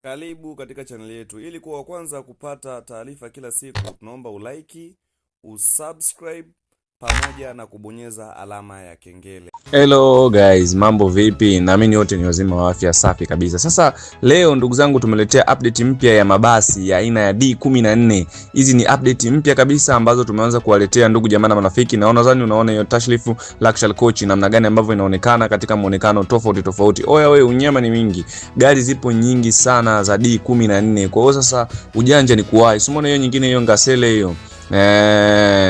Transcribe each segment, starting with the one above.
Karibu katika chaneli yetu. Ili kuwa wa kwanza kupata taarifa kila siku, tunaomba ulike, usubscribe pamoja na kubonyeza alama ya kengele. Hello guys, mambo vipi? Naamini wote ni wazima wa afya safi kabisa. Sasa leo ndugu zangu, tumeletea update mpya ya mabasi ya aina ya D14. Hizi ni update mpya kabisa ambazo tumeanza kuwaletea ndugu jamaa na marafiki. Naona nadhani unaona hiyo Tashrifu Luxury Coach namna gani ambavyo inaonekana katika muonekano tofauti tofauti. Oya we, unyama ni mingi. Gari zipo nyingi sana za D14. Kwa hiyo sasa ujanja ni kuwahi. Umeona hiyo nyingine hiyo Ngasele hiyo.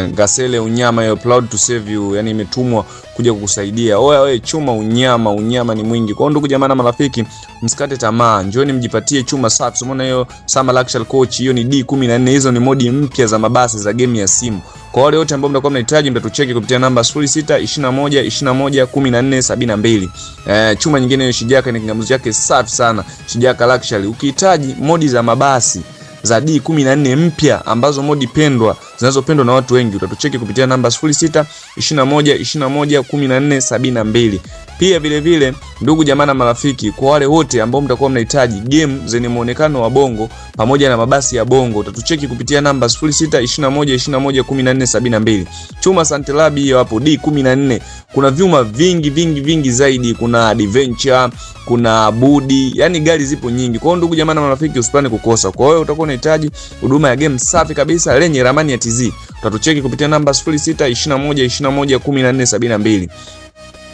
Ngasele unyama hiyo, proud to save you, yani imetumwa kuja kukusaidia. Oya we, chuma unyama, unyama ni mwingi. Kwa hiyo ndugu jamaa na marafiki, msikate tamaa, njooni mjipatie chuma safi. Umeona hiyo Sama Luxury Coach, hiyo ni D14. Hizo ni modi mpya za mabasi za game ya simu. Kwa wale wote ambao mtakuwa mnahitaji, mtatucheki kupitia namba 06 21 21 14 72. Chuma nyingine hiyo Shijaka ni kingamuzi chake safi sana, Shijaka Luxury. Ukihitaji modi za mabasi za D14 mpya ambazo modi pendwa zinazopendwa na watu wengi, utatucheki kupitia namba 06 21 21 14 72. Pia vile vile, ndugu jamaa na marafiki, kwa wale wote ambao mtakuwa mnahitaji game zenye muonekano wa bongo pamoja na mabasi ya bongo, utatucheki kupitia namba 06 21 21 14 72. Chuma Santelabi hiyo hapo D14. Kuna vyuma vingi vingi vingi zaidi, kuna adventure, kuna budi, yani gari zipo nyingi. Kwa hiyo ndugu jamaa na marafiki, usipane kukosa. Kwa hiyo utakuwa unahitaji huduma ya game safi kabisa lenye ramani ya TZ, utatucheki kupitia namba 06 21 21 14 72.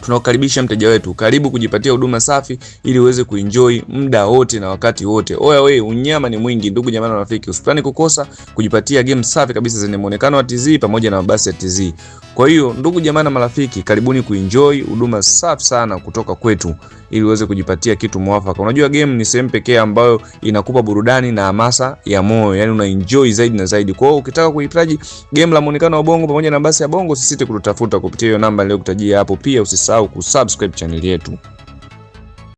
Tunakukaribisha mteja wetu, karibu kujipatia huduma safi ili uweze kuenjoy muda wote na wakati wote. Oya we, unyama ni mwingi ndugu jamaa na rafiki, usipani kukosa kujipatia game safi kabisa zenye muonekano wa TZ pamoja na mabasi ya TZ. Kwa hiyo ndugu jamaa na marafiki, karibuni kuenjoy huduma safi sana kutoka kwetu ili uweze kujipatia kitu mwafaka. Unajua game ni sehemu pekee ambayo inakupa burudani na hamasa ya moyo, yani una enjoy zaidi na zaidi. Kwa hiyo ukitaka kuhitaji game la muonekano wa bongo pamoja na basi ya bongo, usisite kututafuta kupitia hiyo namba niliyokutajia hapo. Pia usisahau kusubscribe channel yetu.